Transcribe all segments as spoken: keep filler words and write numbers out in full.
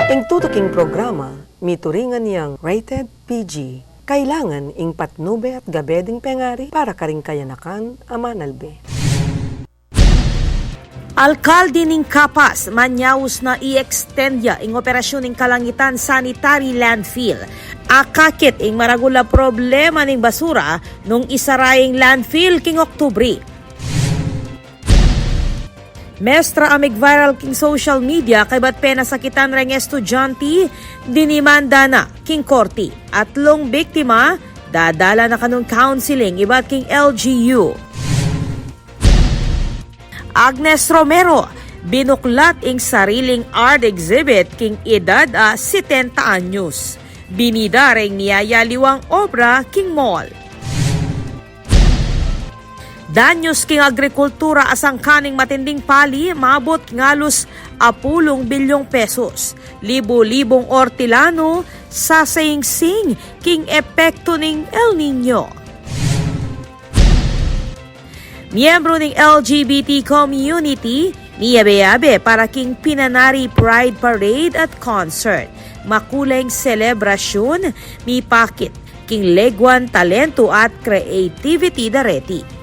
Ing tutuking programa, mituringan yang rated P G. Kailangan ing patnube at gabe ding pengari para karing kayanakan a manalbe. Alkalde ning Capas, manyaus na i-extend ya ing operasyun ning Kalangitan Sanitary Landfill. Akakit ing maragul a problema ning basura nung isara ing landfill king Oktubre. Mestra a mig-viral king social media kaybat penasakitan reng estudyante, dinimanda na king korte. Atlung biktima, dadala na kanung counseling ibat king L G U. Agnes Romero, binuklat ing sariling art exhibit king edad a setenta anyos. Binida reng miyayaliwang obra king mall. Danyus king agrikultura a sangkan ning matinding pali, mabut ngalus apulung bilyung pesos. Libu-libung ortilano sasaingsing king epektu ning El Niño. Miyembru ning L G B T community miyabe-yabe para king Pinanari Pride Parade at Concert. Makuleng selebrasyun, mipakit king leguan talentu at creativity da reti.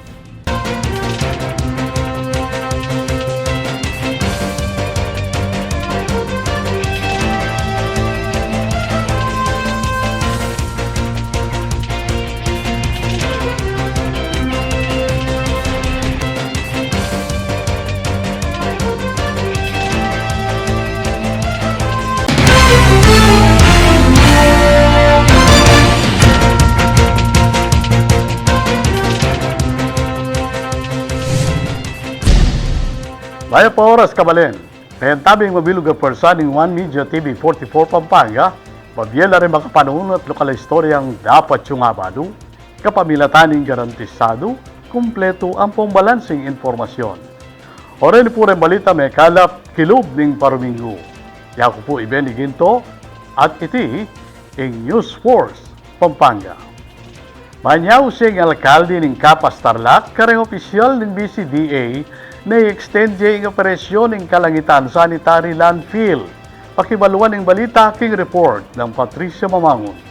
Mayap a oras, kabalen. Mayap ing mabilug a pwersa ning One Media T V forty-four Pampanga, mabie la ring makapanun at lokal a istoryang dapat yung abadu, kapamilatan ning garantisadu, kumpletu ampong balansing impormasyon. Oren pu reng balita mekalap kilub ning paruminggu. Yaku pu i Benny Ginto, at iti ing News Force Pampanga. Manyaus ing alkalde ning Capas, Tarlac, kareng opisyal ning B C D A na i-extend ya ing operasyon ning Kalangitan Sanitary Landfill. Pakibaluan ing balita king report nang Patricia Mamangun.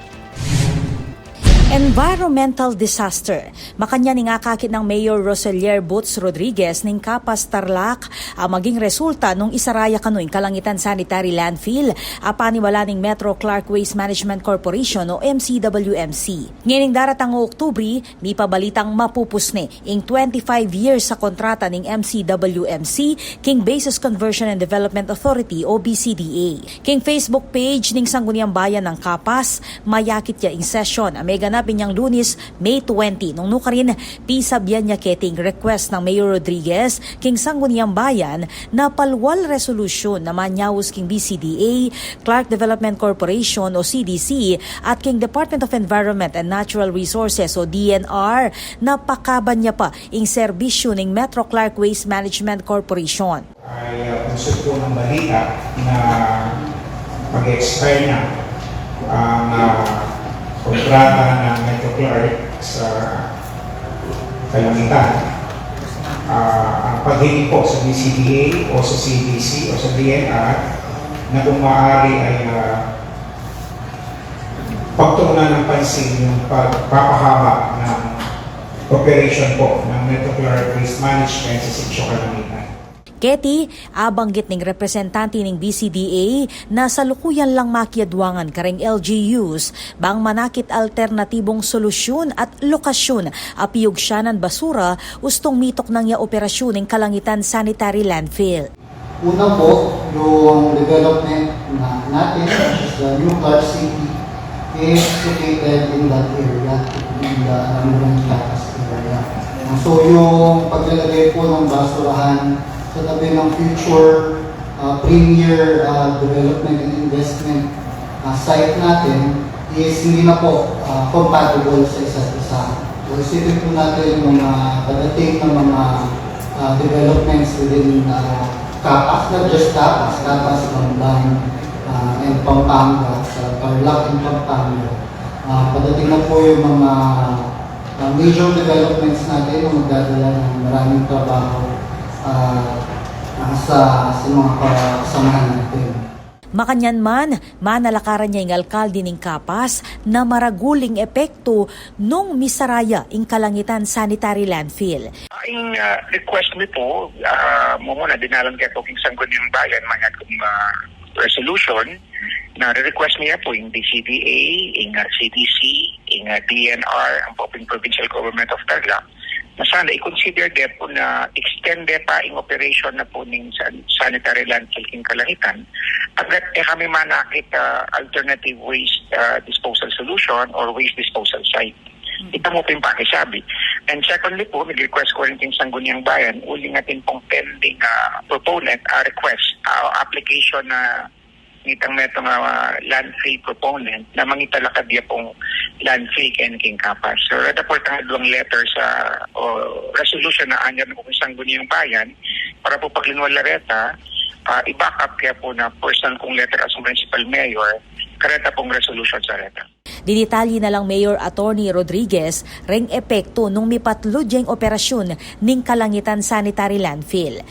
Environmental disaster. Makanyan ing akakit nang Mayor Roselier Boots Rodriguez ning Capas, Tarlac, a maging resulta nung isara ya kanu ing Kalangitan Sanitary Landfill a paniwala ning Metro Clark Waste Management Corporation o M C W M C. Ngening daratang Oktubre, mipabalitang mapupus ne ing twenty-five years a kontrata ning M C W M C king Bases Conversion and Development Authority o B C D A. King Facebook page ning Sangguniang Bayan nang Capas, mayakit ya ing sesyon a meganap inyang Lunes, May twenty, nung nukarin, pisabyan ya keti ing request nang Mayor Rodriguez king Sangguniang Bayan na palual resolusyun na manyaus king B C D A, Clark Development Corporation o C D C, at king Department of Environment and Natural Resources o D N R na pakaban ya pa ing serbisyu ning Metro Clark Waste Management Corporation. Ay, ah, unsur pu ng balita na mag-expire na ang, ah, kontrata ng Metro Clark sa Kalangitan. Ah, ang paghingi po sa D C D A o sa C D C o sa D N R na kung maaari ay, ah, pagtuunan ng pansin yung pagpapahaba ng operation po ng Metro Clark Waste Management sa Sitio Kalangitan. Keti, abanggit ning representante ning B C D A na salukuyan lang makiadwangan kareng L G Us bang manakit alternatibong solusyun at lokasyun a piyugsyanan basura ustung mituknang ya operasyun ning Kalangitan Sanitary Landfill. Una po, yung development na natin, which is the New Clark City, is located in that area, in the Arambulan Chiapas area. So, yung paglalagay po ng basurahan sa tabi ng future, ah, premier, ah, development and investment, ah, site natin is hindi na po, ah, compatible sa isa't isa. So, isipin po natin yung mga padating na mga, ah, developments within, ah, Capas, not just Capas, Capas, Bamban, ah, and Pampanga, sa Tarlac and Pampanga. Ah, padating na po yung mga, ah, major developments natin na magdadala ng maraming trabaho, ah, ah, sa, sa mga kasamahan natin. Makanyan man, manalakaran ya ing alkalde ning Capas na maragul ing epektu nung misara ya ing Kalangitan sanitary landfill. Ing, ah, request mi pu, ah, mumuna dinalan ke pu king Sangguniang Bayan, manyad kung, ah, resolution, na re-request mi ya pu ing D C D A, ing, ah, C D C, ing, ah, D N R, ampo ing Provincial Government of Tarlac, na sana i-consider de pu na extend de pa ing operation na pu ning san-, sanitary landfill king Kalangitan, agad e kami manakit, ah, alternative waste, ah, disposal solution or waste disposal site. Ita mu pu ing pakisabi. And secondly pu, nag-request ku rin king Sangguniang Bayan, uling atin pung pending, ah, proponent, ah, request, ah, application na nitang metung, ah, landfill proponent na mangitalakad ya pung landfill keni king Capas. So, reta pu itang duang letter sa, o resolution na anyad na king Sangguniang Bayan para pu paglinwal la reta, ah, i-back up ke pu na personal kung letter as municipal mayor, kareta pung resolution sa reta. Didetalye na lang Mayor Attorney Rodriguez reng epektu nung mipatlud ya ing operasyun ning Kalangitan sanitary landfill.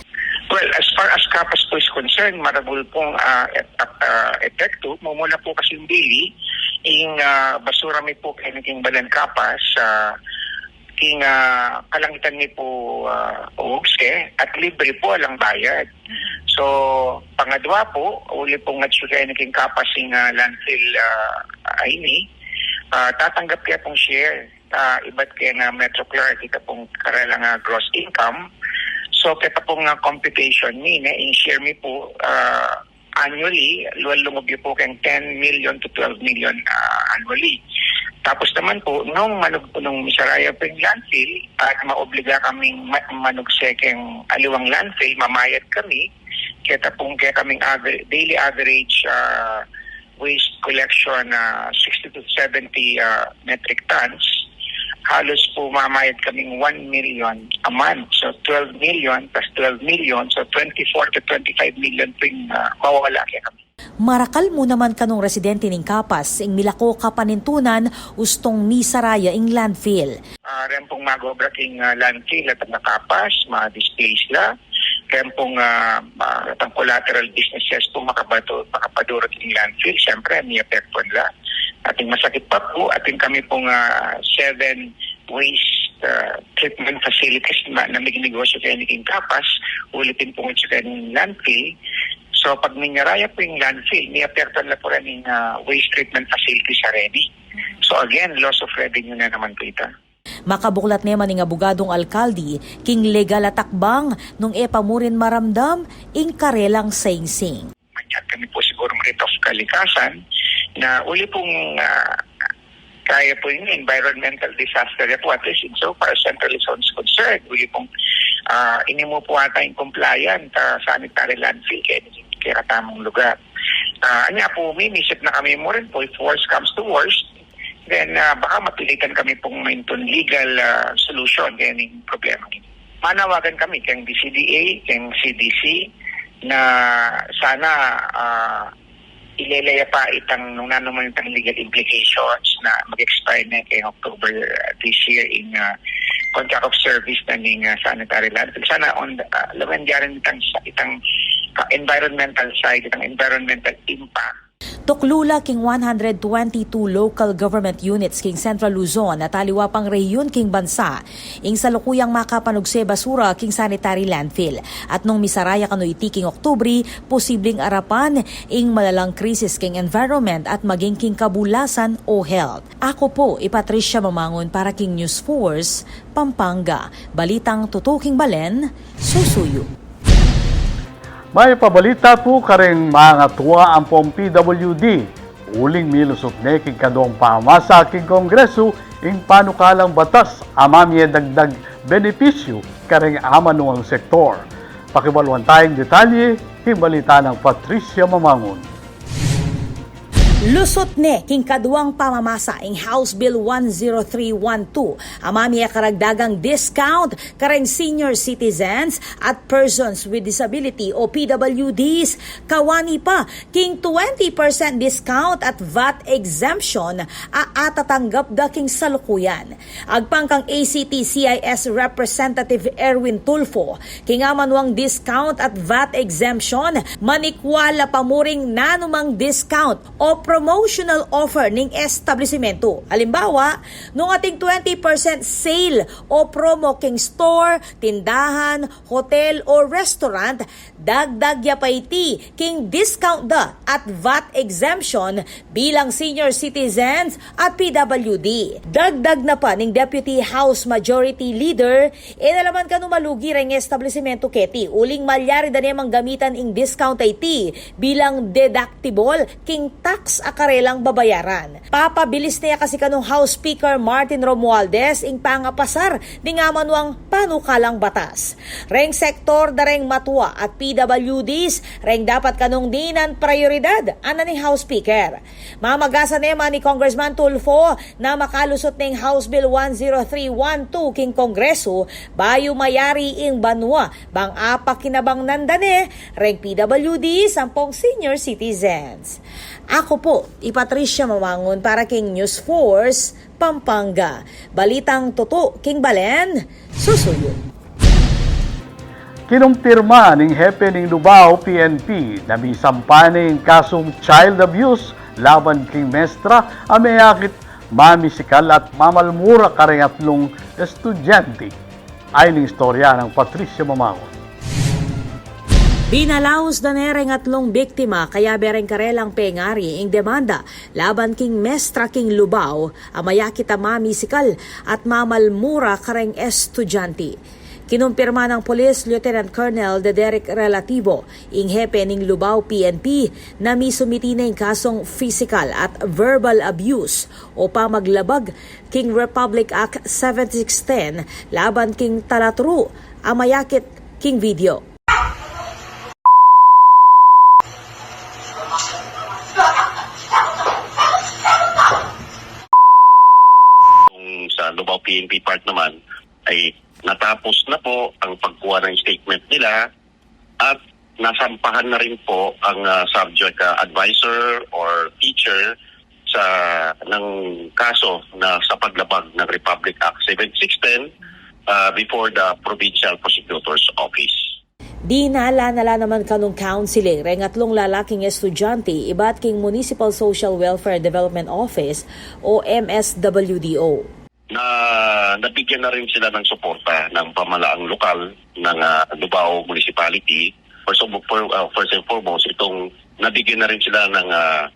Well, as far as Capas pu is concerned, maragul pung, ah, ep-, ah, epektu, mumuna pu kasi ing bili, ing, ah, basura mi pu keni king Balen Capas, ah, king, ah, Kalangitan mi pu, ah, uugse, at libre pu, alang bayad. So, pangadwa pu, uli pung atsu keni king Capas ing, ah, landfill, ah, ayni, ah, tatanggap ke pung share, ah, ibat keng, ah, Metro Clark, ita pung karelang, ah, gross income. So, keta pung, ah, computation mi, ne, ing share mi pu, ah, annually, lual lungub ya pu keng ten million to twelve million, ah, annually. Tapos naman pu, nung manug-, nung misara ya pu ing landfill at maobliga kaming ma-, manugse keng aliwang landfill, mamayad kami, keta pung kekaming aver-, daily average, ah, waste collection, ah, sixty to seventy, ah, metric tons, halos pu mamayad kaming one million a month. So, twelve million plus twelve million, so twenty-four to twenty-five million pu ing, ah, mawawala kekami. Marakal mu naman kanung residente ning Capas ing milako kapanintunan ustung misara ya ing landfill. Ah, reng pung mag-obra king, ah, landfill at taga Capas, ma-displace la. Reng pung, ah, ah, itang collateral businesses pu makabatu-, makapadurut king landfill, siyempre, miapektuan la. Ating masakit pa pu, ating kami pung, ah, seven waste, ah, treatment facilities na, na mignegosyo keni king Capas, uli pin pung atsu keni landfill. So, pag minyara ya pu ing landfill, miapektuan la pu reng, ah, waste treatment facilities a reni. So, again, loss of revenue na naman pu ita. Makabuklat ne man ing abogadong alkalde king legal a takbang nung e pa mu rin maramdam ing karelang singsing. Manyad kami pu siguru writ of kalikasan na uli pung, ah, kaya pu ing environmental disaster ya pu, at least in so far as Central Luzon is concerned, uli pung, ah, ini mu pu ata ing compliant, ah, sanitary landfill kaya kekatamung lugar. Ah, anya pu, mimisip na kami mu rin pu, if worst comes to worst, then, ah, baka mapilitan kami pung maintun legal, ah, solution keni ing problema ini. Manawagan kami keng D C D A, keng C D C, na sana, ah, ilele ya pa itang nung nanu man itang legal implications na mag-expire na keng October, ah, this year ing, ah, contract of service na ning, ah, sanitary landfill. Sana on the, ah, lawen diarin itang, itang, ah, environmental side, itang environmental impact. Tuklu la king one hundred twenty-two local government units king Central Luzon at aliwa pang rehiyun king bansa ing salukuyang makapanugse basura king sanitary landfill. At nung misara ya kanu iti king Oktubre, posibleng arapan ing malalang krisis king environment at maging king kabulasan o health. Aku pu i Patricia Mamangun para king News Force Pampanga. Balitang tutuking balen, susuyu. Mayap a balita pu kareng mangatua ampong P W D. Uling milusut ne king kaduang pamasa king Kongresu ing panukalang batas a mamie dagdag benepisyu kareng amanuang sektor. Pakibaluan taya ing detalye king balita nang Patricia Mamangun. Lusut ne king kaduang pamamasa ing House Bill one zero three one two a mami a karagdagang discount kareng senior citizens at persons with disability o P W Ds, kawani pa king twenty percent discount at vat exemption a atatanggap da king salukuyan. Agpang kang A C T C I S Representative Erwin Tulfo, king amanuang discount at vat exemption, manikwa la pa muring nanumang discount o promotional offer ning establisimento. Alimbawa, nung ating twenty percent sale o promo king store, tindahan, hotel o restaurant, dagdag ya pa iti king discount da at vat exemption bilang senior citizens at P W D. Dagdag na pa ning Deputy House Majority Leader, e na la man kanu malugi reng establisimento keti uling malyari da ne mang gamitan ing discount a iti bilang deductible king tax a karelang babayaran. Papabilis ne ya kasi kanung House Speaker Martin Romualdez ing pangapasar ning amanuang panukalang batas. Reng sektor da reng matua at P W Ds reng dapat kanung dinan prayoridad, ana ning House Speaker. Mamagasan ne man i Congressman Tulfo na makalusut ne ing House Bill one zero three one two king Kongresu bayu mayari ing banua bang apakinabangnan da ne reng P W Ds ampong senior citizens. Aku pu i Patricia Mamangun para king News Force Pampanga. Balitang tutu king balen, susuyu. Kinumpirma ning hepe ning Lubao P N P na misampa ne ing kasung child abuse laban king mestra a meyakit, mamisikal at mamalmura kareng atlung estudyante. Ayan ing istorya nang Patricia Mamangun. Binalaus da ne reng atlung biktima kayabe reng karelang pengari ing demanda laban king mestra king Lubao a mayakit a mamisikal at mamalmura kareng estudyante. Kinumpirma nang Police Lieutenant Colonel Dederick Relativo, ing hepe ning Lubao P N P, na misumiti ne ing kasung physical at verbal abuse o pamaglabag king Republic Act seven six ten laban king talaturu a mayakit king video. Kung sa Lubao P N P part naman ay natapos na po ang pagkuha ng statement nila at nasampahan na rin po ang, ah, subject, ah, advisor or teacher sa, ng kaso na sa paglabag ng Republic Act seven six ten, ah, before the Provincial Prosecutor's Office. Dinala na la naman kanung counseling reng atlung lalaking estudyante ibat king Municipal Social Welfare Development Office o M S W D O. Na nabigyan na rin sila ng suporta ng pamalaang lokal ng, ah, Lubao Municipality. First of, for, ah, first and foremost, itong nabigyan na rin sila ng, ah,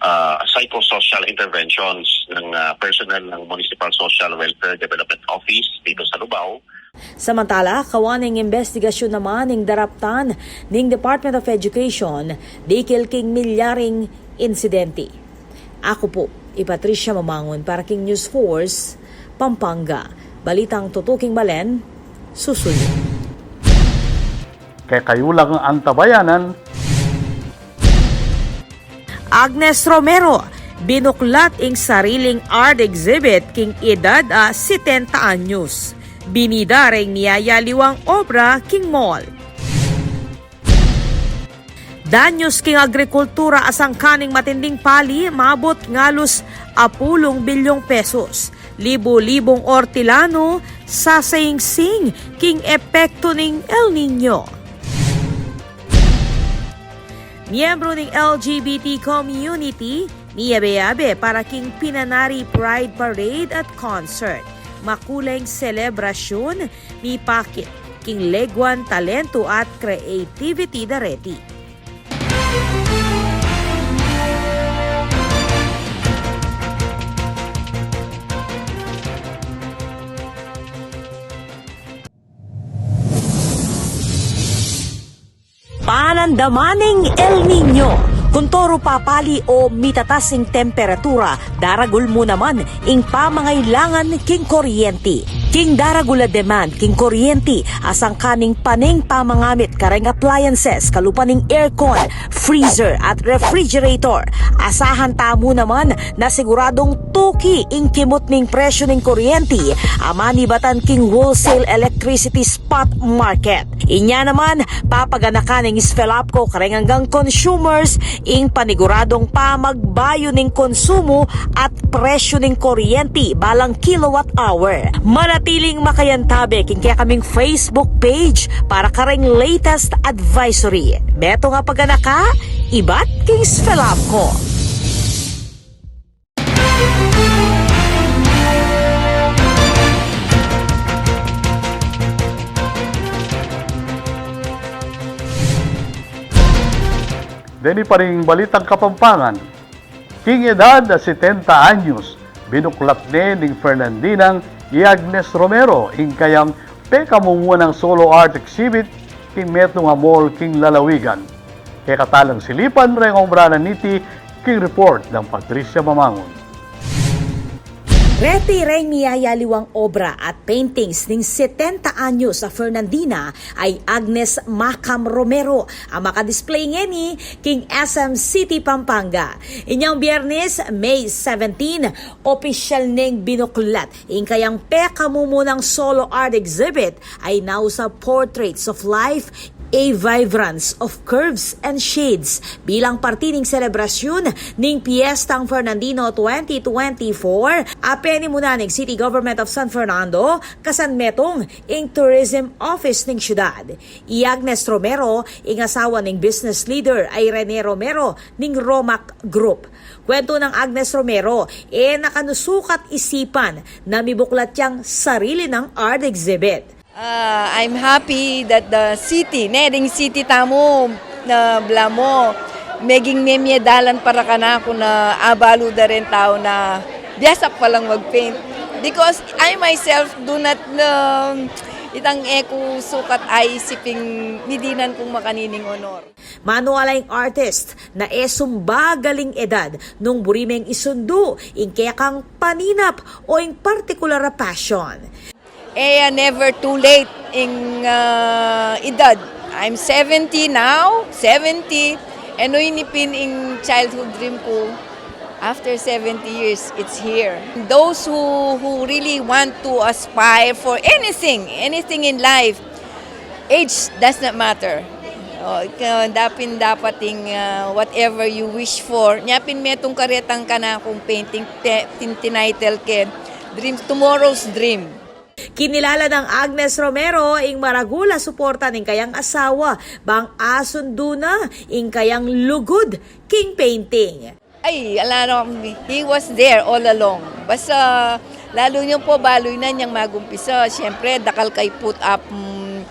ah, psychosocial interventions ng, ah, personnel ng Municipal Social Welfare Development Office dito sa Lubao. Samantala, kawaning imbestigasyun naman ing daraptan ning Department of Education dikil king milyaring insidente. Aku pu i Patricia Mamangun para king News Force Pampanga. Balitang tutu king balen, susuyu. Kekayu lang antabayanan. Agnes Romero, binuklat ing sariling art exhibit king edad a setenta anyos. Binida reng miyayaliwang obra king mall. Danyus king agrikultura a sangkaning matinding pali, mabut ngalus apulung bilyung pesos. Libu-libung Ortilano sasaingsing king epektu ning El Niño. Miyembru ning L G B T community miyabe-yabe para king Pinanari Pride Parade at Concert. Makuleng selebrasyun, mipakit king leguan talentu at creativity da reti. Panandaman ning El Niño, Kuntoru papali o mitatas ing temperatura, daragul mu naman ing pamangailangan king kuryenti. King daragul a demand king kuryenti, asangkan ning pane pamangamit kareng appliances, kalupa ning aircon, freezer at refrigerator. Asahan tamu naman na siguradung tuki ing kimut ning presyu ning kuryenti a manibatan king wholesale electricity spot market. Inya naman, papaganakan ning SFELAPCO kareng anggang consumers ing paniguradung pamagbayu ning konsumu at presyu ning kuryenti balang kilowatt hour. Manatiling makayantabe king kekaming Facebook page para kareng latest advisory. Metung a paganaka ibat king SFELAPCO. Deni pa ring balitang Kapampangan, king edad a setenta anyos, binuklat ne ning Fernandinang i Agnes Romero ing kayang pekamumunang solo art exhibit king metung a mall king lalawigan. Kekatalang silipan reng obra na niti king report nang Patricia Mamangun. Reti reng miyayaliwang obra at paintings ning setenta anyos a Fernandina a i Agnes Macam Romero a makadisplay ngeni king S M City, Pampanga. Inyang Biyernes, May seventeen, opisyal neng binuklat ing kayang pekamumunang solo art exhibit a inausa Portraits of Life, A Vibrance of Curves and Shades bilang parti ning selebrasyun ning Piestang Fernandino twenty twenty-four a penimunan ning City Government of San Fernando kasanmetung ing Tourism Office ning syudad. I Agnes Romero ing asawa ning business leader a i Rene Romero ning Romac Group. Kwentu nang Agnes Romero, e na kanu sukat isipan na mibuklat yang sarili nang art exhibit. Ah, I'm happy that the city, ne, ding city tamu, na bala mu, meging mie dalan para kanaku na abalu da reng tau na biasa ku palang mag-paint. Because I myself do not know, itang e ku sukat aisiping midinan kung makanining honor. Manu ala ing artist na e sumbagal ing edad nung buri meng isundu ing kekang paninap o ing partikular a passion. E ya never too late ing, ah, edad. I'm seventy now, seventy. E nu ini pin ing childhood dream ku. After seventy years, it's here. Those who, who really want to aspire for anything, anything in life, age does not matter. O, ika, dapin dapat ing, ah, whatever you wish for. Nya pin metung karetang kanakung painting te-, tin-, tinitle ke Dream, Tomorrow's Dream. Kinilala nang Agnes Romero ing maragul a suporta ning kayang asawa bang asundu na ing kayang lugud king painting. Ay, ala na, he was there all along. Basta, lalu nyo po, balu na nyang magumpisa. Siyempre, dakal kay put up, mm,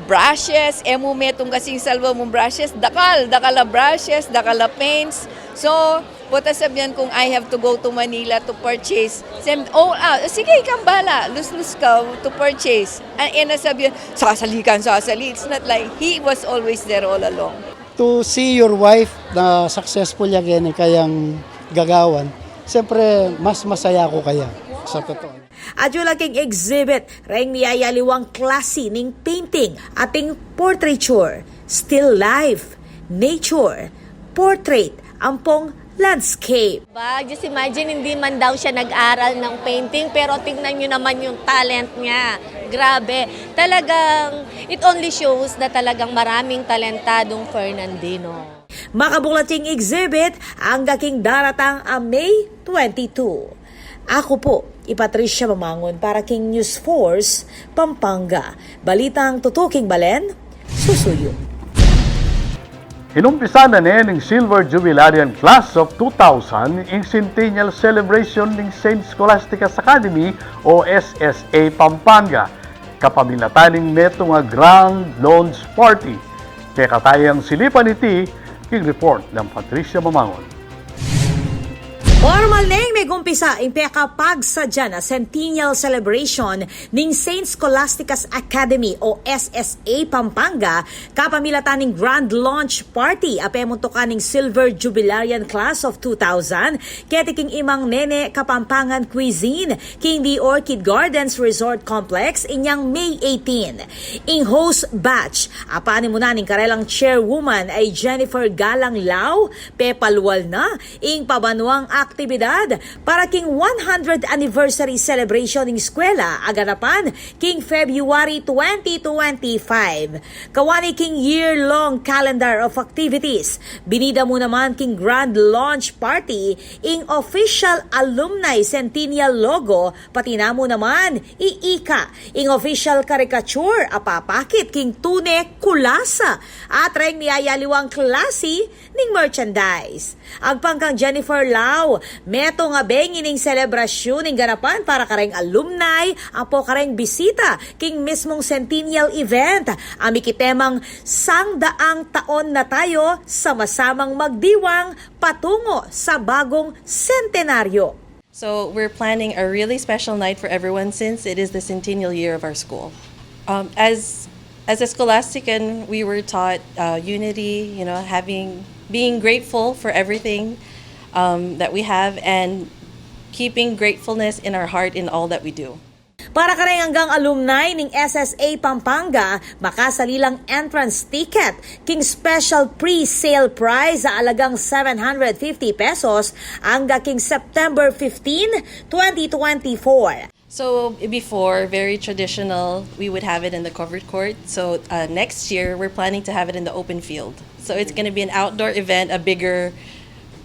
brushes. E mu metung kasing salwa mung brushes. Dakal, dakal a brushes, dakal a paints. So, pota sabian kung I have to go to Manila to purchase. Sem-, oh, ah, sige, ikang bala. Luslus ka to purchase. Ang ena sabian, sasali kan sasali. It's not like he was always there all along. To see your wife na successful ya keni kayang gagawan, siyempre, mas masaya ako kaya, sa totoo. Atiu la king exhibit reng miyayaliwang klasi ning painting, ating portraiture, still life, nature, portrait, ampong landscape. Ba, just imagine, hindi man daw siya nag-aral ng painting, pero tingnan niyo naman yung talent niya. Grabe. Talagang, it only shows na talagang maraming talentadong Fernandino. Makabuklat ing exhibit angga king daratang a May twenty-two. Aku po, i Patricia Mamangun para king News Force Pampanga. Balitang tutuking balen, susuyu. Inumpisa na ne ning Silver Jubilarian Class of two thousand ing Centennial Celebration ning Saint Scholastica's Academy o S S A Pampanga, kapamilatan ning metung a grand launch party. Kekatayang silipan iti king report nang Patricia Mamangon. Pormal neng megumpisa ing pekapagsadya na Centennial Celebration ning Saint Scholastica's Academy o S S A Pampanga, kapamilatan ning Grand Launch Party a pemuntukan ning Silver Jubilarian Class of two thousand, keti king Imang Nene Kapampangan Cuisine, king The Orchid Gardens Resort Complex, inyang May eighteen. Ing host batch a panimunan ning karelang chairwoman a i Jennifer Galang Lau, pepalual na ing pabanuang aktibidad para king one hundredth anniversary celebration ning eskwela a ganapan king February twenty twenty-five. Kawani king year-long calendar of activities, binida mu naman king grand launch party ing official alumni centennial logo, pati na mu naman iika ing official caricature a papakit king tune kulasa at reng miyayaliwang klasi ning merchandise. Agpang kang Jennifer Lau, metung a bengi ning selebrasyun ning ganapan para kareng alumni, apo kareng bisita king mismung centennial event a mikitemang Sangdaang Taon Na Tayo, Sama-samang Magdiwang Patungo sa Bagong Sentenaryo. So we're planning a really special night for everyone since it is the centennial year of our school. Um, as as a Scholastican, we were taught uh, unity, you know, having being grateful for everything um, that we have and keeping gratefulness in our heart in all that we do. Para kareng anggang alumni ning S S A Pampanga, makasali lang entrance ticket king special pre-sale price a alagang seven hundred fifty pesos angga king September fifteen, twenty twenty-four. So before, very traditional, we would have it in the covered court. So uh, next year, we're planning to have it in the open field. So it's going to be an outdoor event, a bigger,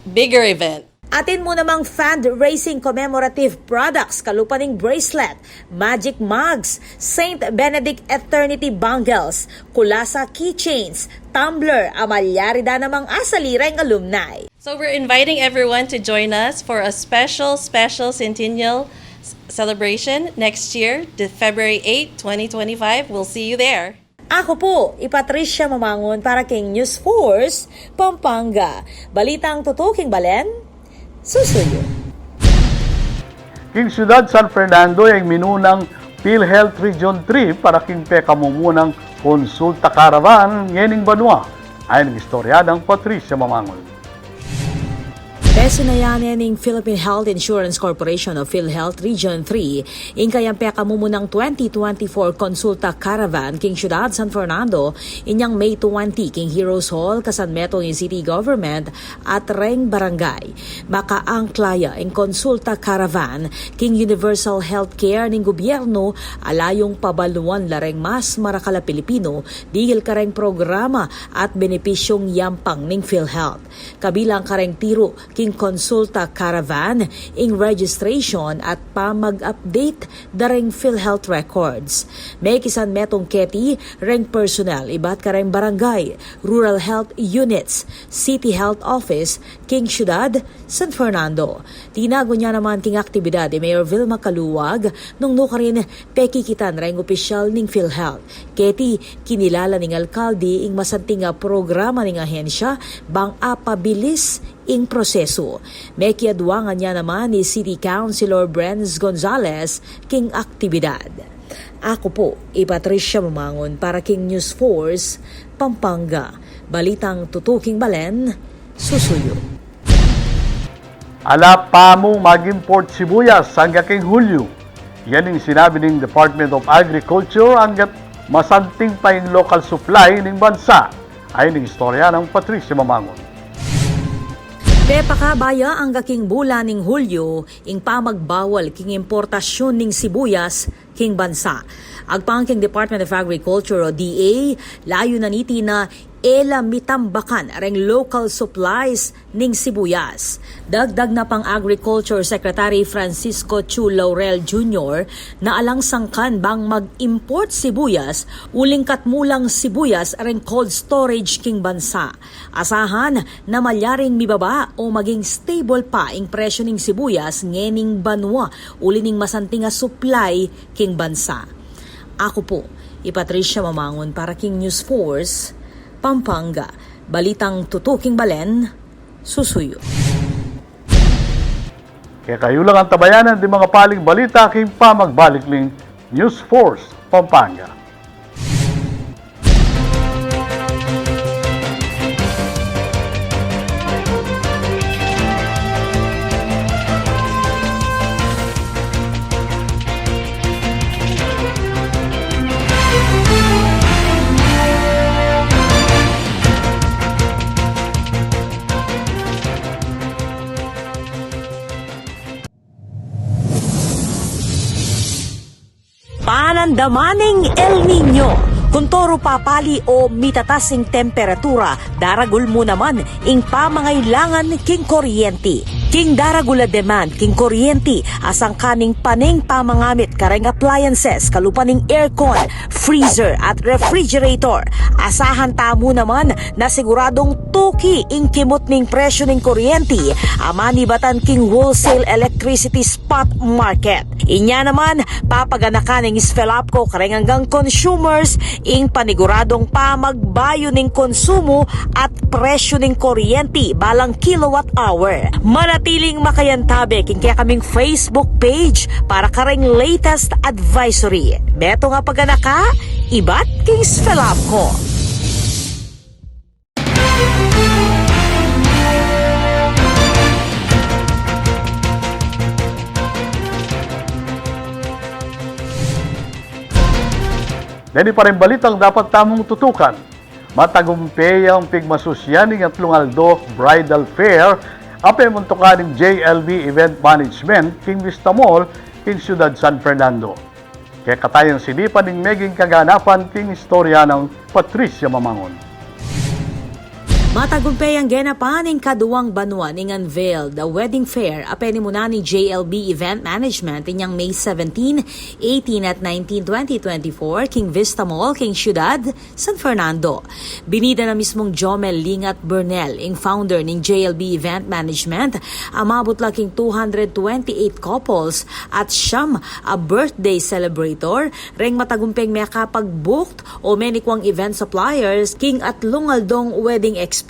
bigger event. Atin mu namang fundraising commemorative products kalupa ning bracelet, magic mugs, Saint Benedict Eternity bangles, kulasa keychains, tumbler, a malyari da namang asali reng alumni. So we're inviting everyone to join us for a special, special centennial s- celebration next year, the February eighth, twenty twenty-five. We'll see you there. Aku pu i Patricia Mamangun para king News Force Pampanga. Balitang tutuking balen, susuyu. King siyudad San Fernando ing minunang PhilHealth Region three para king pekamumunang konsulta caravan ngening banua. Ayan ing istorya nang Patricia Mamangun. Pesinayan ne ning Philippine Health Insurance Corporation o PhilHealth Region three ing kayang pekamumunang twenty twenty-four Konsulta Caravan king siyudad San Fernando inyang May twenty king Heroes Hall kasanmetung ing city government at reng barangay. Makaangkla ya ing Konsulta Caravan king universal healthcare ning gobyernu a layung pabaluan la reng mas marakal a Pilipinu dihil kareng programa at benepisyung yampang ning PhilHealth. Kabilang kareng tiru king Konsulta Caravan ing registration at pamag-update da reng PhilHealth records. Mekisanmetung keti reng personnel ibat kareng barangay, rural health units, city health office king siyudad San Fernando. Tinagun ya naman king aktibidad i Mayor Vilma Caluag nung nukarin pekikitan reng opisyal ning PhilHealth. Keti kinilala ning alkalde ing masanting a programa ning ahensya bang apabilis ing prosesu. Mekiaduangan ya naman i City Councilor Brenz Gonzalez king aktibidad. Aku pu i Patricia Mamangun para king News Force Pampanga. Balitang tutuking balen, susuyu. Ala pa mu mag-import sibuyas angga king Hulyo. Yan ing sinabi ning Department of Agriculture anggat masanting pa ing local supply ning bansa. Ayan ing istorya nang Patricia Mamangun. Pepakabaya angga king bulan ning Hulyo ing pamagbawal king importasyun ning sibuyas king bansa. Agpang king Department of Agriculture o D A, layunan niti na e la mitambakan reng local supplies ning sibuyas. Dagdag na pang Agriculture Secretary Francisco Chu Laurel Junior na alang sangkan bang mag-import sibuyas uling katmulang sibuyas reng cold storage king bansa. Asahan na malyaring mibaba o maging stable pa ing presyo ning sibuyas ngening banua uli ning masanting a supply king bansa. Aku pu i Patricia Mamangun para king News Force Pampanga. Balitang tutuking balen, susuyu. Kekayu lang antabayanan ding makapaling balita king pamagbalik ning News Force Pampanga. Panandaman ning El Niño. Kuntoru papali o mitatas ing temperatura, daragul mu naman ing pamangailangan king kuryenti. King daragul a demand king kuryenti, asangka ning pane ing pamangamit kareng appliances, kalupa ning aircon, freezer at refrigerator. Asahan tamu naman na siguradung tuki ing kimut ning presyu ning kuryenti a manibatan king wholesale electricity spot market. Inya naman, papaganakan ning SFELAPCO kareng anggang consumers ing paniguradung pamagbayu ning konsumu at presyu ning kuryenti balang kilowatt hour. Manatiling makayantabe king kekaming Facebook page para kareng latest advisory. Metung a paganaka ibat king SFELAPCO. Deni pa ring balitang dapat tamung tutukan. Matagumpe yang pigmasusyan ing atlung aldo bridal fair a pemuntukan ning J L B Event Management king Vista Mall king Siyudad San Fernando. Kekatayan sinipan ning meging kaganapan king istorya nang Patricia Mamangun. Matagumpe yang genapan ing kaduang banua ning Unveiled, a wedding fair a penimunan ning J L B Event Management inyang May seventeen, eighteen at nineteen, twenty twenty-four king Vista Mall king Siyudad San Fernando. Binida na mismung Jomel Lingat Burnell, ing founder ning J L B Event Management, a mabut la king two hundred twenty-eight couples at siyam a birthday celebrator, reng matagumpeng mekapag-booked o menikwang event suppliers king atlung aldong wedding expo.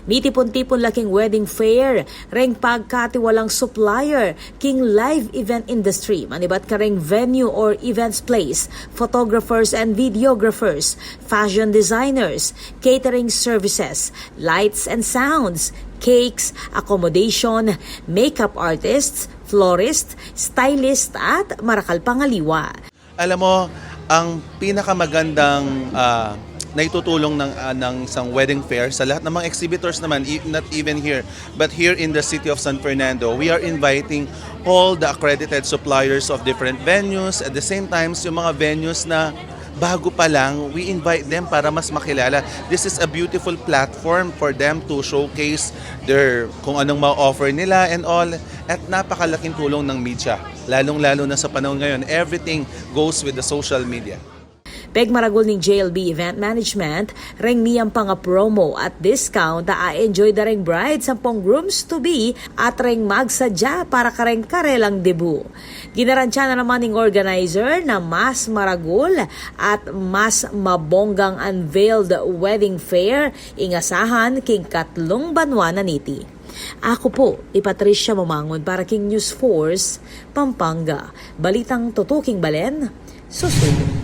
Mitipun-tipun la king wedding fair reng pagkatiwalang supplier king live event industry, manibat kareng venue or events place, photographers and videographers, fashion designers, catering services, lights and sounds, cakes, accommodation, makeup artists, florist, stylist, at marakal pang aliwa. Alam mo, ang pinakamagandang, ah, naitutulong ng, ah, ng isang wedding fair sa lahat ng mga exhibitors naman, e-, not even here, but here in the city of San Fernando, we are inviting all the accredited suppliers of different venues. At the same times, yung mga venues na bago pa lang, we invite them para mas makilala. This is a beautiful platform for them to showcase their, kung anong ma-offer nila and all. At napakalaking tulong ng media, lalong-lalo na sa panahon ngayon, everything goes with the social media. Pegmaragul ning J L B Event Management, reng miyam pang a promo at discount a a-enjoy da reng brides ampong grooms-to-be at reng magsadya para kareng karelang debut. Ginarantiya na naman ning organizer na mas maragul at mas mabonggang unveiled wedding fair ing asahan king katlung banua na niti. Aku pu i Patricia Mamangun para king News Force Pampanga. Balitang tutuking balen, susuyu.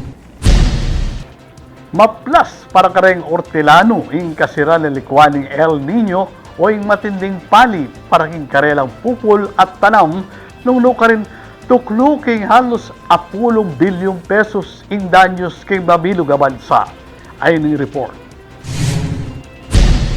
Maplas para kareng ortilanu ing kasiran a likwan ning El Niño o ing matinding pali para king karelang pupul at tanam, nung nukarin tuklu king halos apulung bilyung pesos ing danyus king mabilug a bansa. Ayan ing report.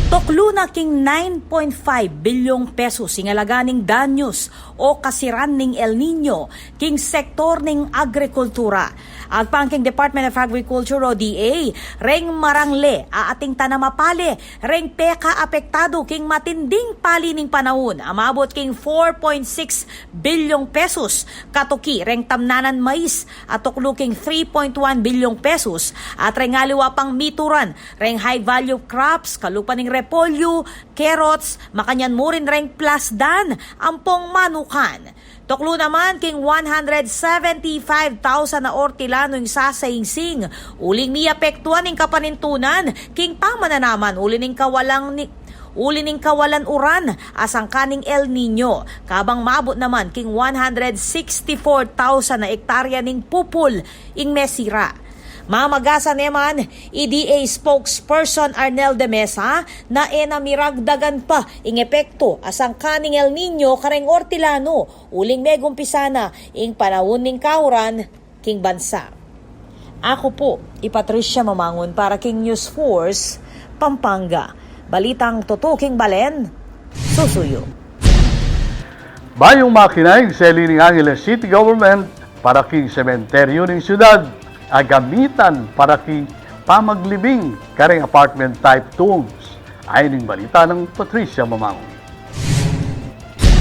Tuklu na king nine point five bilyung pesos ing alaga ning danyus o kasiran ning El Niño king sektor ning agrikultura. Agpang king Department of Agriculture o D A, reng marangle a ating tanam a pale reng pekaapektadu king matinding pali ning panaun a mabut king four point six bilyung pesos, katuki reng tamnanan mais a tuklu king three point one bilyung pesos, at reng aliwa pang mituran reng high value crops kalupa ning repolyo, carrots, makanyan mu rin reng plasdan ampong manukan. Tuklu naman king one hundred seventy-five thousand a ortilanu ing sasaingsing uling miapektuan ing kapanintunan king pamananaman uli ning kawalang ni uli ning kawalan uran a sangkan ning El Niño, kabang maabut naman king one hundred sixty-four thousand na ektarya ning pupul ing mesira. Mamagasan ne man i D A spokesperson Arnel de Mesa na e na miragdagan pa ing epektu a sangkan ning El Niño kareng ortilanu, uling megumpisa na ing panaun ning kauran king bansa. Aku pu i Patricia Mamangun para king News Force Pampanga. Balitang tutuking balen, susuyu. Bayung makina ing seli ning Angeles City Government para king sementeryu ning syudad a gamitan para king pamaglibing kareng apartment type tombs. Ayan ing balita nang Patricia Mamangun.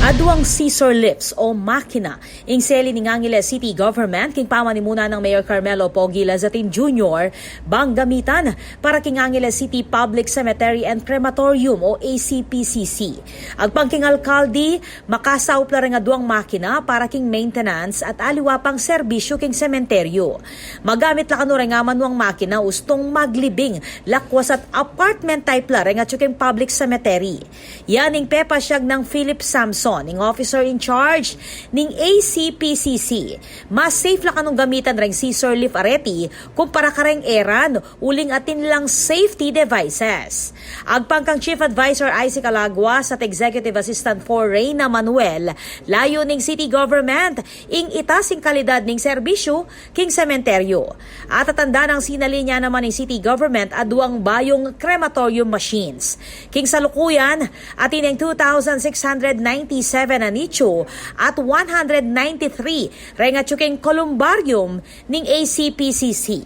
Aduang scissor lifts o makina ing seli ning Angeles City Government king pamanimuna nang Mayor Carmelo Pogi Lazatin Junior bang gamitan para king Angeles City Public Cemetery and Crematorium o A C P C C. Agpang king alkalde, makasaup la reng aduang makina para king maintenance at aliwa pang serbisyu king sementeryu. Magamit la kanu reng amanuang makina ustung maglibing, lakwas at apartment type la reng atyu king public cemetery. Yan ing pepasyag nang Philip Samson, ing officer in charge ning A C P C C. Mas safe la kanung gamitan reng scissor lift areti kumpara kareng eran, uling atin lang safety devices. Agpang kang Chief Advisor Isaac Alaguas at Executive Assistant four Reyna Manuel, layun ning city government ing itas ing kalidad ning serbisyu king sementeryu. At atandanan sinalinya naman ning city government aduang bayung crematorium machines. King salukuyan, atin ing two thousand six hundred ninety-seven a nicho at one hundred ninety-three reng atyu king columbarium ning A C P C C.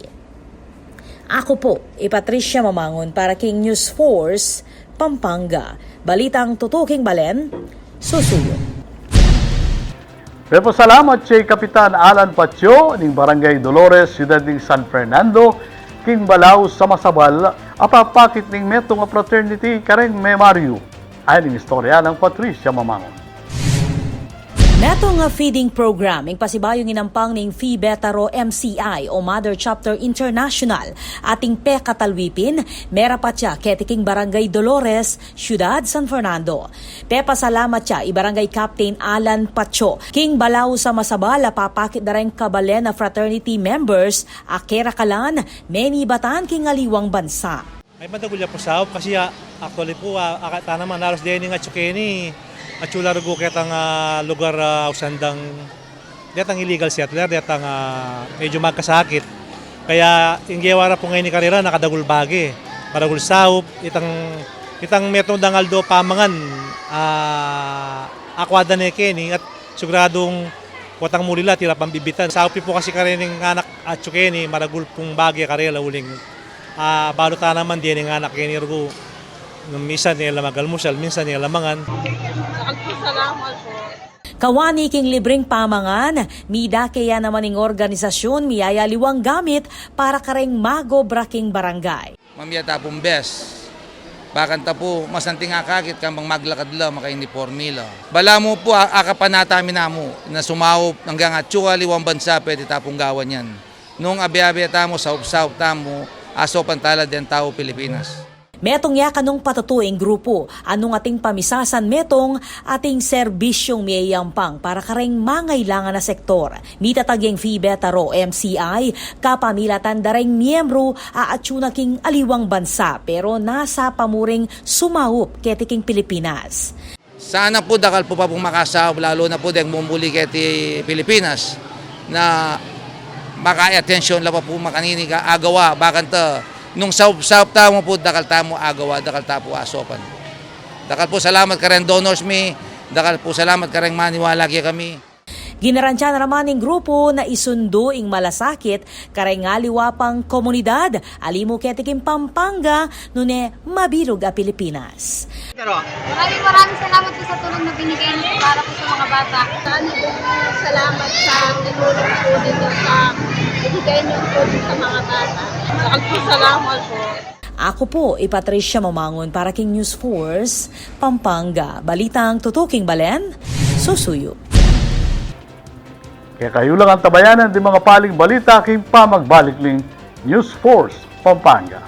Aku pu i Patricia Mamangun para king News Force Pampanga. Balitang tutuking balen, susuyu. Pepasalamat ya i Kapitan Alan Patio ning Barangay Dolores, Syudad ning San Fernando, king balaus a masabal a papakit ning metung a fraternity kareng memaryu. Ayan ing istorya nang Patricia Mamangun. Metung a feeding program ing pasibayung inampang ning Phi Beta Rho M C I o Mother Chapter International ating pekatalwipin, merapat ya keti king Barangay Dolores, Syudad San Fernando. Pepasalamat ya i Barangay Captain Alan Pacho king balaus a masabal a papakit da reng kabalen a fraternity members a kerakalan menibatan king aliwang bansa. Ay, madagul ya pu saup kasi, ah, actually pu, ah, akata naman alos deni ing atyu keni, atyu la rugu ketang, ah, lugar, ah, ausan dang detang illegal settler, detang, ah, medyu magkasakit. Kaya ing gewa ra pu ngeni karela nakadagul bage, maragul saup, itang, itang metung dang aldo pamangan, ah, akwa da ne keni at siguradung kuatang muli la, tira pang bibitan. Saup pu kasi kareng anak atyu keni, maragul pung bage karela uling, ah, balu ta naman deni ing anak keni rugu, minsan e la mag-almusal, minsan e la mangan. Salamat po. Kawani king libreng pamangan, midake ya naman ing organisasyun miyayaliwang gamit para kareng magobra king barangay. Mamie ta pung best. Bakanta pu, masanting akakit kabang maglakad la, maka-uniforme la. Balamu pu, a-, akapan na tamu namu, na sumaup, anggang atyu aliwang bansa, pwede ta pung gawan yan. Nung abe-abe tamu, saup-saup tamu, asopan ta la deng tau Pilipinas. Metung ya kanung patutu ing grupu, a nung ating pamisasan metung, ating serbisyung miyayampang para kareng mangailangan a sektor. Mitatag yang Phi Beta Rho M C I, kapamilatan da reng miyembru a atyu na king aliwang bansa, pero nasa pa mu ring sumaup keti king Pilipinas. Sana pu dakal pu pa pung makasaup, lalu na pu deng mumuli keti Pilipinas, na maka-atensyon la pa pu makanini ka agawa, bakanta nung saup-saup tamu pu, dakal tamu agawa, dakal ta pu asopan. Dakal pu salamat kareng donors mi, dakal pu salamat kareng maniwala kekami. Ginarantiya na naman ning grupu na isundu ing malasakit kareng aliwa pang komunidad, ali mu keti king Pampanga, nune mabilug a Pilipinas. Maraming, maraming salamat po sa tulong na binigay niyo po para po sa mga bata. Maraming po salamat sa tinulong po ninyo sa ibigay niyo po sa mga bata. Maraming po salamat po. Aku pu i Patricia Mamangun para king News Force Pampanga. Balitang tutuking balen, susuyu. Kekayu lang antabayanan ding makapaling balita king pamagbalik ning News Force Pampanga.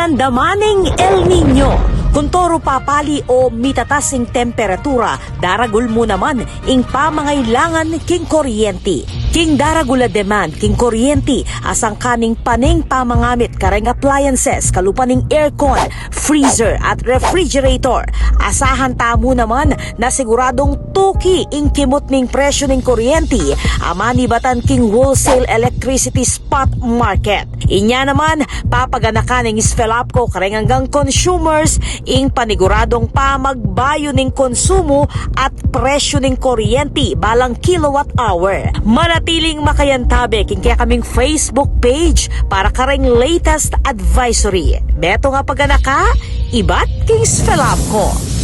Andaman ing El Niño. Kuntoru papali o mitatas ing temperatura, daragul mu naman ing pamangailangan king kuryenti. King daragul a demand king kuryenti, asangkan ing pane ing pamangamit kareng appliances, kalupa ning aircon, freezer at refrigerator. Asahan tamu naman na siguradung tuki ing kimut ning presyu ning kuryenti a manibatan king wholesale electricity spot market. Inya naman, papaganakan ning SFELAPCO kareng anggang consumers ing paniguradung pamagbayu ning konsumu at presyu ning kuryenti balang kilowatt hour. Manatiling makayantabe king kekaming Facebook page para kareng latest advisory. Metung a paganaka, ibat king SFELAPCO.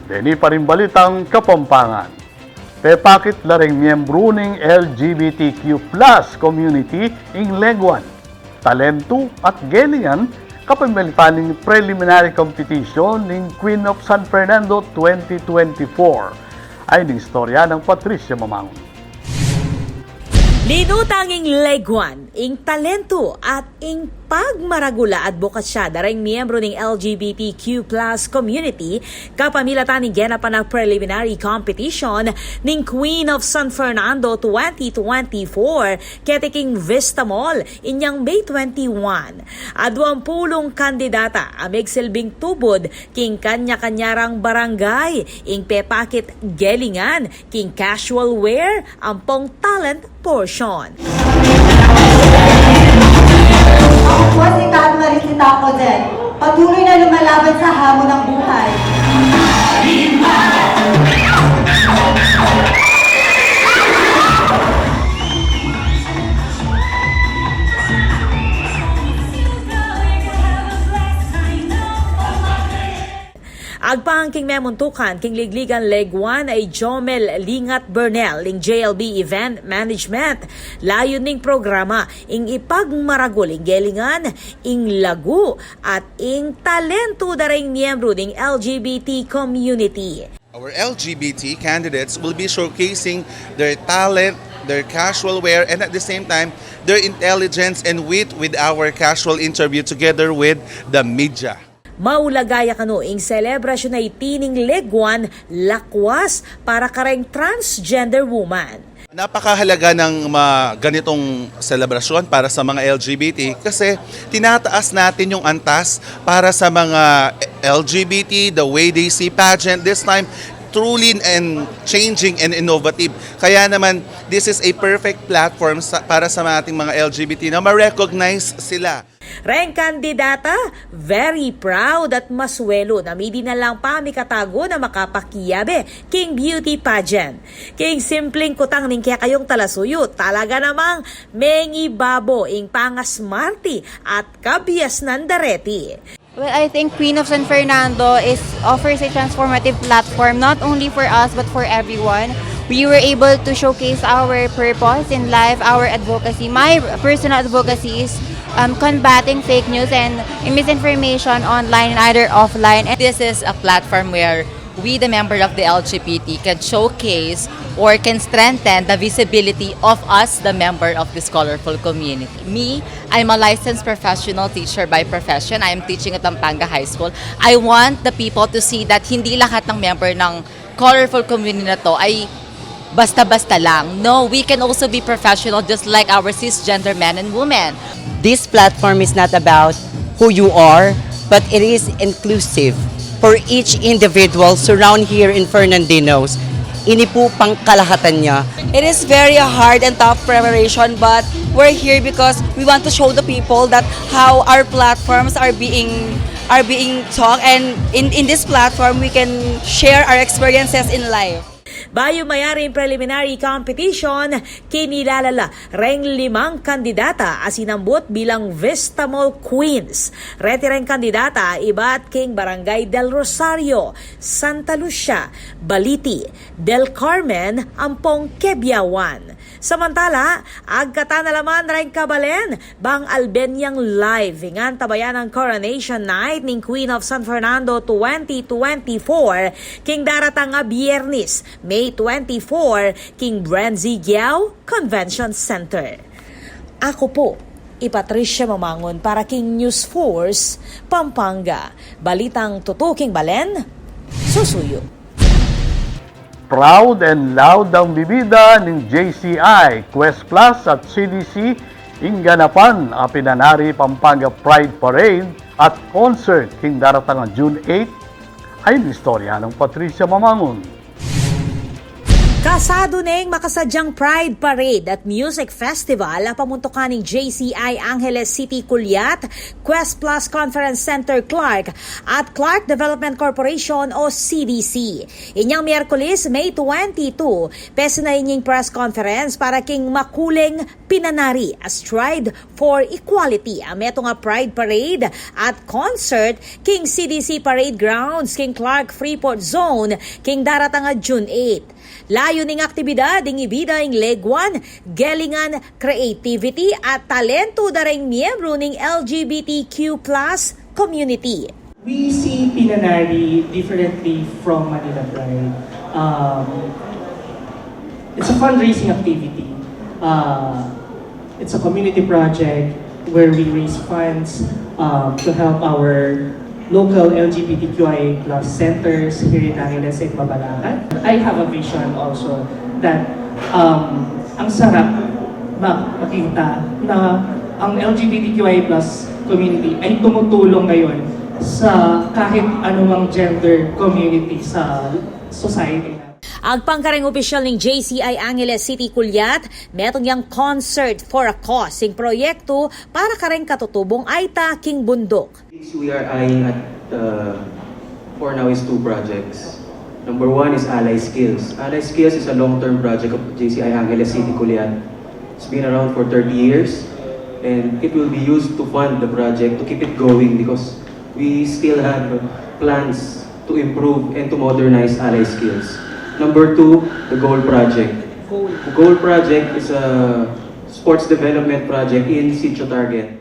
Deni pa ring balitang Kapampangan. Pepakit la reng miyembru ning L G B T Q plus community ing leguan, talentu at gelingan kapamilatan ning preliminary competition ning Queen of San Fernando twenty twenty-four. Ay ning istorya nang Patricia Mamangun. Linutang ing leguan, ing talentu at ing pagmaragul a adbokasya da reng miyembru ning L G B T Q plus community kapamilatan ning genapan a preliminary competition ning Queen of San Fernando twenty twenty-four keti king Vista Mall inyang May twenty-one. Aduang pulung kandidata a megsilbing tubud king kanya-kanya rang barangay ing pepakit gelingan king casual wear ampong talent portion. Ako po si Kat Marie Sitaco Jen. Patuloy na lumalaban sa hamon ng buhay. Agpang king memuntukan king ligligan leguan a i Jomel Lingat Burnell ning J L B Event Management. Layun ning programa ing ipagmaragul ing gelingan, ing lagu, at ing talentu da reng miyembru ning L G B T community. Our L G B T candidates will be showcasing their talent, their casual wear, and at the same time, their intelligence and wit with our casual interview together with the media. Maulaga ya kanu ing selebrasyun a iti ning leguan lakwas para kareng transgender woman. Napakahalaga ng mga ganitong selebrasyon para sa mga L G B T kasi tinataas natin yung antas para sa mga L G B T, the way they see pageant this time, truly and changing and innovative. Kaya naman, this is a perfect platform sa, para sa ating mga L G B T na ma-recognize sila. Reng kandidata, very proud at maswelu na midi na lang pamikatagu na makapakiabe king beauty pageant. King simpleng kutang ning kekayung talasuyu, talaga namang mengibabo ing pangasmarte at kabiasnan da reti. Well, I think Queen of San Fernando is offers a transformative platform not only for us but for everyone. We were able to showcase our purpose in life, our advocacy. My personal advocacy is um, combating fake news and misinformation online and either offline. And this is a platform where we, the member of the L G B T, can showcase or can strengthen the visibility of us, the member of this colorful community. Me, I'm a licensed professional teacher by profession. I am teaching at Pampanga High School. I want the people to see that hindi lahat ng member ng colorful community na to ay basta-basta lang. No, we can also be professional just like our cisgender men and women. This platform is not about who you are, but it is inclusive for each individual surround here in Fernandinos. Ini po pangkalahatan niya. It is very hard and tough preparation, but we're here because we want to show the people that how our platforms are being are being talked, and in, in this platform we can share our experiences in life. Bayu mayari ing preliminary competition, kinilala la reng limang kandidata a sinambut bilang Vista Mall Queens. Reti reng kandidata ibat king Barangay Del Rosario, Santa Lucia, Baliti, Del Carmen, ampong Quebiawan. Samantala, agkatan na la man reng kabalen bang alben yang live ing antabayanan Coronation Night ning Queen of San Fernando twenty twenty-four king daratang a Biyernes, May twenty-four, king Brenzy Giao Convention Center. Aku pu i Patricia Mamangun para king News Force Pampanga. Balitang tutuking balen, susuyu. Proud and loud ang bibida ning J C I, Quest Plus at C D C ing ganapan a pinanari Pampanga Pride Parade at concert king daratang a June eight. Ay istorya nang Patricia Mamangun. Kasadu neng makasadyang Pride Parade at Music Festival a pamuntukan ning J C I Angeles City Culiat, Quest Plus Conference Center Clark at Clark Development Corporation o C D C. Inyang Miyerkules, May twenty-two, pesinayan ing press conference para king makuleng pinanari a Stride for Equality a metung a Pride Parade at concert king C D C Parade Grounds king Clark Freeport Zone king daratang a June eight. Layu ning aktibidad ing ibida ing leguan, gelingan, creativity at talentu da reng miyembru ning L G B T Q plus community. We see Pinanari differently from Manila Pride. Um, it's a fundraising activity. Uh, it's a community project where we raise funds, um, to help our local L G B T Q I A plus centers here in Angeles and Mabalacat. I have a vision also that, um, ang sarap ma- makita na ang L G B T Q I A plus community ay tumutulong ngayon sa kahit anumang gender community sa society natin. Agpang kareng opisyal ning J C I Angeles City Culiat, metung yang Concert for a Cause ing proyektu para kareng katutubung aita king bunduk. We are eyeing at, uh, for now is two projects. Number one is Ally Skills. Ally Skills is a long-term project of J C I Angeles City Culiat. It's been around for thirty years, and it will be used to fund the project to keep it going because we still have plans to improve and to modernize Ally Skills. Number two, the Goal Project. The Goal Project is a sports development project in Sitio Target.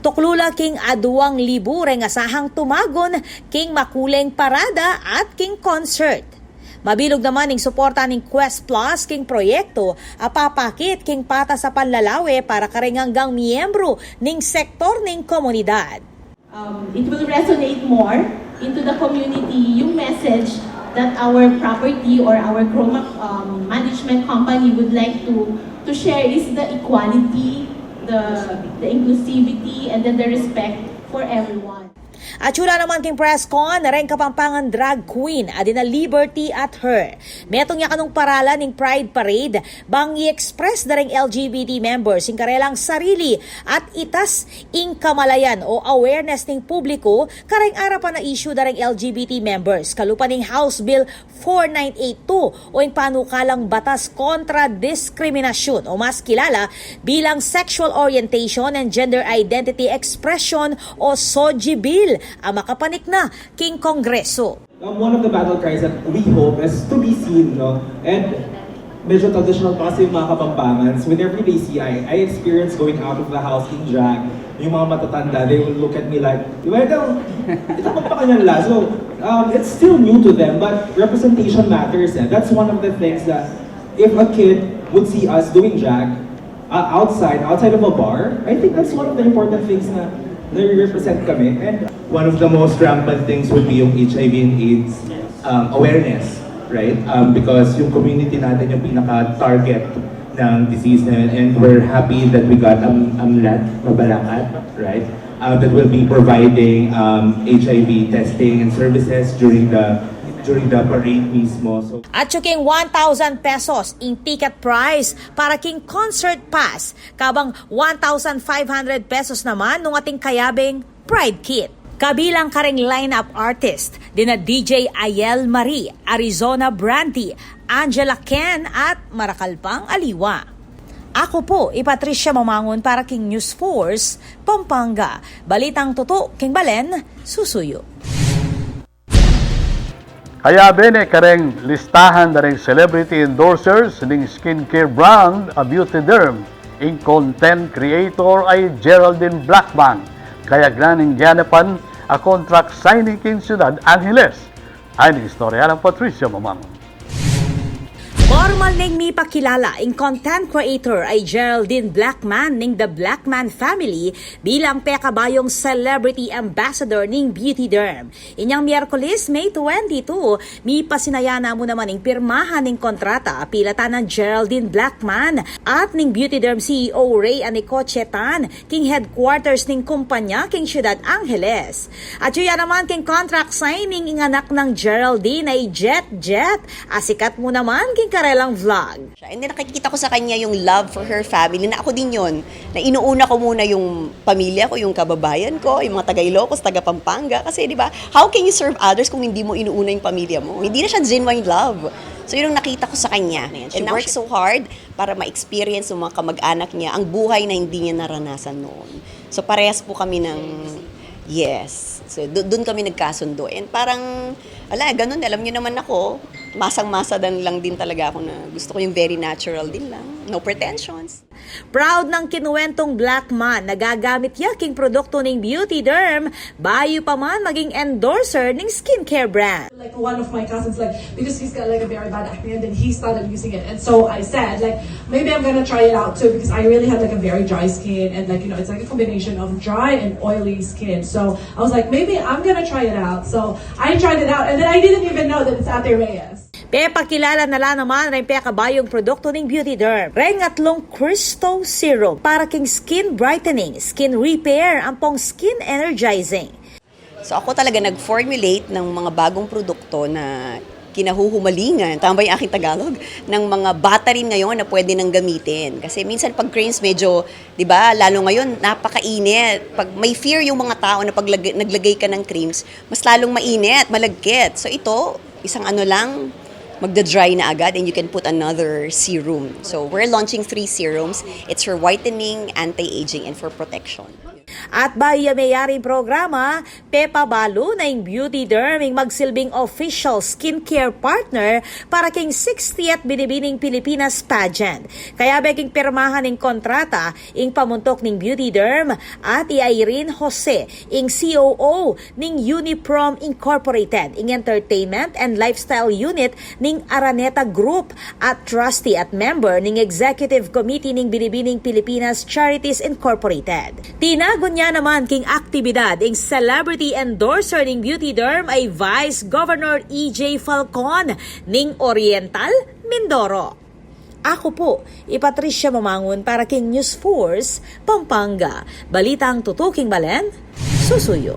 Tuklu la king aduang libu reng asahang tumagun king makuleng parada at king concert. Mabilug naman ing suporta ning Quest Plus king proyektu a papakit king patas a panlalawe para kareng anggang miyembru ning sektor ning komunidad. Um, it will resonate more into the community yung message that our property or our Chroma, um, management company would like to to share is the equality, the the inclusivity, and then the respect for everyone. Atyu la naman king press con reng Kapampangan drag queen a dina Liberty at Her. Metung ya kanung paralan ning Pride Parade bang i-express da reng L G B T members ing karelang sarili at itas ing kamalayan o awareness ning publiku kareng arapan a issue da reng L G B T members kalupa ning House Bill four nine eight two o ing panukalang batas kontra diskriminasyun o mas kilala bilang Sexual Orientation and Gender Identity Expression o SOGI Bill a makapanik na king Kongresu. Um, one of the battle cries that we hope is to be seen, no? And medyo traditional pa kasi yung mga Kapampangan. So with every J C I, I experience going out of the house in drag. Yung mga matatanda, they will look at me like, "Well, ito, ito pa kanya la." So, um, it's still new to them, but representation matters. Eh. That's one of the things that if a kid would see us doing drag, uh, outside, outside of a bar, I think that's one of the important things na nare-represent kami. And one of the most rampant things would be yung H I V and AIDS, um, awareness, right? Um, because yung community natin yung pinaka-target ng disease na yun, and we're happy that we got um, Amlat, Mabalacat, right? Uh, that will be providing, um, H I V testing and services during the during the parade mismo. So, Atyu king one thousand pesos ing ticket price para king concert pass, kabang one thousand five hundred pesos naman nung ating kayabing Pride Kit. Kabilang kareng lineup artist, dina D J Ayel Marie, Arizona Brandy, Angela Ken at marakal pang aliwa. Aku pu i Patricia Mamangun para king News Force Pampanga. Balitang tutu king balen, susuyu. Kayabe ne kareng listahan da ring celebrity endorsers ning skincare brand a Beauty Derm, ing content creator a i Geraldine Blackman, kayagnan ning ganapan a contract signing king Ciudad Angeles. Ay ning istorya nang Patricia Mamang. Formal neng mipakilala ing content creator a i Geraldine Blackman ning The Blackman Family bilang pekabayung celebrity ambassador ning Beauty Derm. Inyang Miyerkules, May twenty-two, mipasinaya na mu naman ing pirmahan ning kontrata a pilatan nang Geraldine Blackman at ning Beauty Derm C E O Ray Anicoche Tan king headquarters ning kumpanya king Ciudad Angeles. At yu ya naman king contract signing ing anak nang Geraldine a i Jet Jet, a sikat mu naman king karelang vlog. And then nakikita ko sa kanya yung love for her family, na ako din yun, na inuuna ko muna yung pamilya ko, yung kababayan ko, yung mga taga Ilocos, taga Pampanga. Kasi, di ba, how can you serve others kung hindi mo inuuna yung pamilya mo? Hindi na siya genuine love. So, yun ang nakita ko sa kanya. And she works so hard para ma-experience ng mga kamag-anak niya ang buhay na hindi niya naranasan noon. So, parehas po kami ng, yes. So, do- doon kami nagkasundo. And parang, ala, ganun, alam niyo naman ako, masang-masa dan lang din talaga ako na gusto ko yung very natural din lang. No pretensions. Proud nang kinuwentong Blackman na gagamit ya king produkto ning Beauty Derm, bayu pa man maging endorser ning skincare brand. Like one of my cousins, like, because he's got, like, a very bad acne, and then he started using it, and so I said, like, maybe I'm gonna try it out too, because I really had, like, a very dry skin, and, like, you know, it's like a combination of dry and oily skin. So I was like, maybe I'm gonna try it out. So I tried it out, and then I didn't even know that it's Ate Reyes. Pepakilala na la naman reng pekabayung produkto ning Beauty Derm, reng atlung Cristo Serum para king skin brightening, skin repair, ampong skin energizing. So, ako talaga nag-formulate ng mga bagong produkto na kinahuhumalingan, tama ba yung aking Tagalog? Ng mga bata rin ngayon na pwede nang gamitin. Kasi minsan pag creams medyo, di ba, lalo ngayon, napakainit. Pag may fear yung mga tao na pag lagi- naglagay ka ng creams, mas lalong mainit, malagkit. So ito, isang ano lang, magda-dry na agad and you can put another serum. So we're launching three serums. It's for whitening, anti-aging, and for protection. At bayu ya meyaring programa, pepabalu na ing Beauty Derm ing magsilbing official skincare partner para king sixtieth Binibining Pilipinas Pageant. Kayabe king pirmahan ning kontrata ing pamuntuk ning Beauty Derm at i Irene Jose, ing C O O ning Uniprom Incorporated, ing entertainment and lifestyle unit ning Araneta Group, at trustee at member ning Executive Committee ning Binibining Pilipinas Charities Incorporated. Tinagun ya naman king aktibidad ing celebrity endorser ning Beauty Derm a i Vice Governor E J Falcon ning Oriental Mindoro. Aku pu i Patricia Mamangun para king News Force Pampanga. Balitang tutu king balen, susuyu.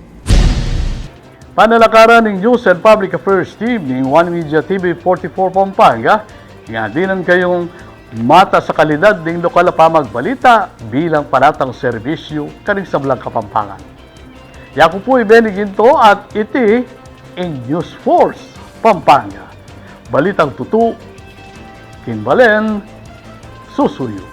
Panalakaran ning News and Public Affairs Team ning One Media T V forty-four Pampanga, ing dinan kayung matas a kalidad ning lokal a pamagbalita bilang paratang serbisyu karing sablang Kapampangan. Yaku pu i Benny Ginto at iti ing News Force Pampanga. Balitang tutu king balen, susuyu.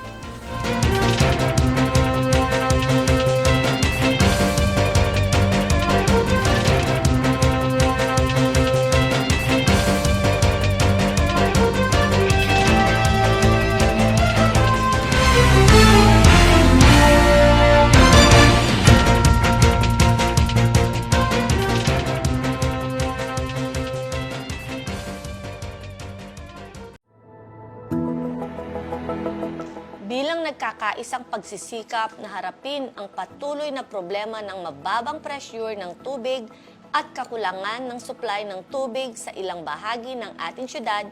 Bilang nagkakaisang pagsisikap na harapin ang patuloy na problema ng mababang presyur ng tubig at kakulangan ng supply ng tubig sa ilang bahagi ng ating syudad,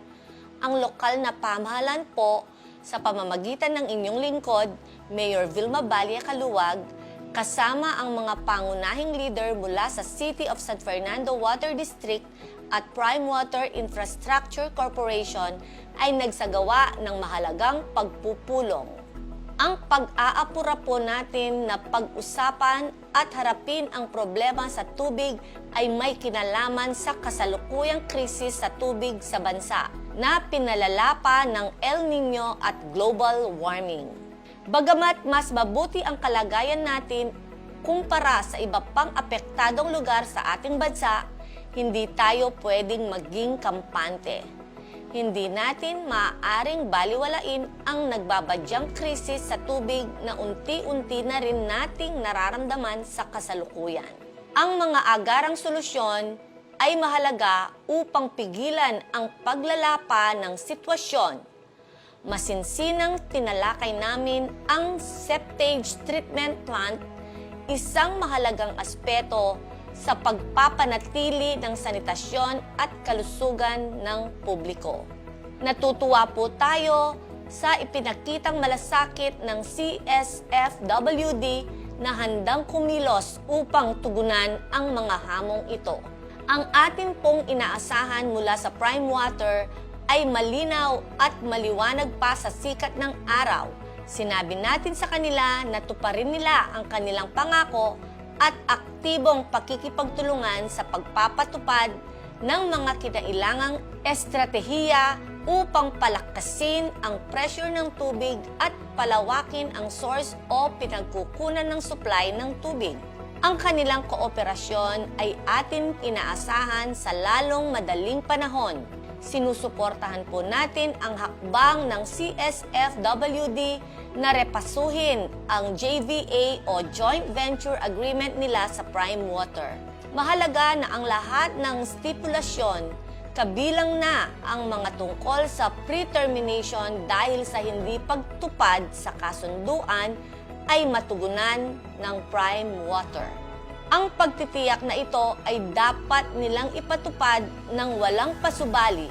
ang lokal na pamahalaan po sa pamamagitan ng inyong lingkod, Mayor Vilma Balle Caluag, kasama ang mga pangunahing lider mula sa City of San Fernando Water District at Prime Water Infrastructure Corporation ay nagsagawa ng mahalagang pagpupulong. Ang pag-aapura po natin na pag-usapan at harapin ang problema sa tubig ay may kinalaman sa kasalukuyang krisis sa tubig sa bansa na pinalala pa ng El Niño at global warming. Bagamat mas mabuti ang kalagayan natin kumpara sa iba pang apektadong lugar sa ating bansa, Hindi tayo pwedeng maging kampante. Hindi natin maaaring baliwalain ang nagbabadyang krisis sa tubig na unti-unti na rin nating nararamdaman sa kasalukuyan. Ang mga agarang solusyon ay mahalaga upang pigilan ang paglala pa ng sitwasyon. Masinsinang tinalakay namin ang septage treatment plant, isang mahalagang aspeto sa pagpapanatili ng sanitasyon at kalusugan ng publiko. Natutuwa po tayo sa ipinakitang malasakit ng C S F W D na handang kumilos upang tugunan ang mga hamong ito. Ang atin pong inaasahan mula sa Prime Water ay malinaw at maliwanag pa sa sikat ng araw. Sinabi natin sa kanila na tuparin nila ang kanilang pangako at aktibong pakikipagtulungan sa pagpapatupad ng mga kinailangang estratehiya upang palakasin ang pressure ng tubig at palawakin ang source o pinagkukunan ng supply ng tubig. Ang kanilang kooperasyon ay atin inaasahan sa lalong madaling panahon. Sinusuportahan po natin ang hakbang ng C S F W D na repasuhin ang J V A o Joint Venture Agreement nila sa Prime Water. Mahalaga na ang lahat ng stipulasyon, kabilang na ang mga tungkol sa pre-termination dahil sa hindi pagtupad sa kasunduan, ay matugunan ng Prime Water. Ang pagtitiyak na ito ay dapat nilang ipatupad ng walang pasubali,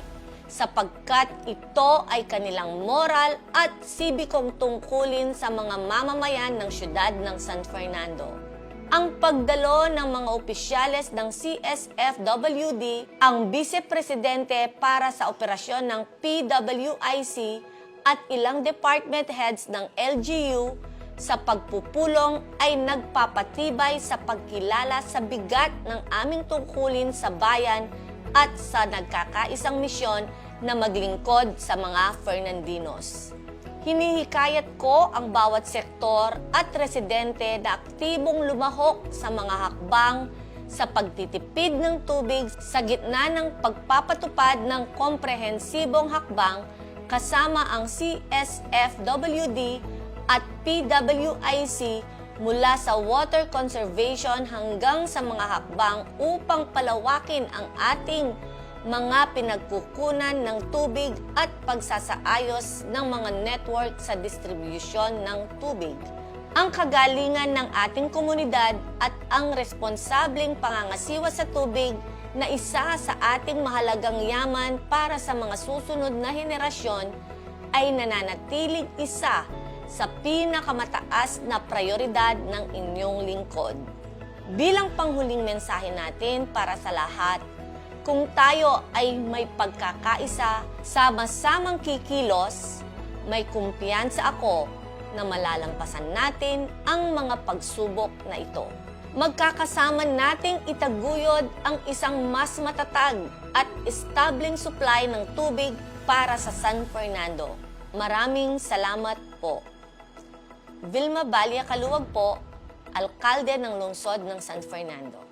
sapagkat ito ay kanilang moral at sibikong tungkulin sa mga mamamayan ng siyudad ng San Fernando. Ang pagdalo ng mga opisyales ng C S F W D, ang bise presidente para sa operasyon ng P W I C, at ilang department heads ng L G U sa pagpupulong ay nagpapatibay sa pagkilala sa bigat ng aming tungkulin sa bayan at sa nagkakaisang misyon na maglingkod sa mga Fernandinos. Hinihikayat ko ang bawat sektor at residente na aktibong lumahok sa mga hakbang sa pagtitipid ng tubig sa gitna ng pagpapatupad ng komprehensibong hakbang kasama ang C S F W D at P W I C, mula sa water conservation hanggang sa mga hakbang upang palawakin ang ating mga pinagkukunan ng tubig at pagsasaayos ng mga network sa distribusyon ng tubig. Ang kagalingan ng ating komunidad at ang responsableng pangangasiwa sa tubig na isa sa ating mahalagang yaman para sa mga susunod na henerasyon ay nananatiling isa sa pinakamataas na prayoridad ng inyong lingkod. Bilang panghuling mensahe natin para sa lahat, kung tayo ay may pagkakaisa, sama-samang kikilos, may kumpiyansa ako na malalampasan natin ang mga pagsubok na ito. Magkakasama nating itaguyod ang isang mas matatag at estableng supply ng tubig para sa San Fernando. Maraming salamat po. Vilma Balia Caluag po, alkalde ng lungsod ng San Fernando.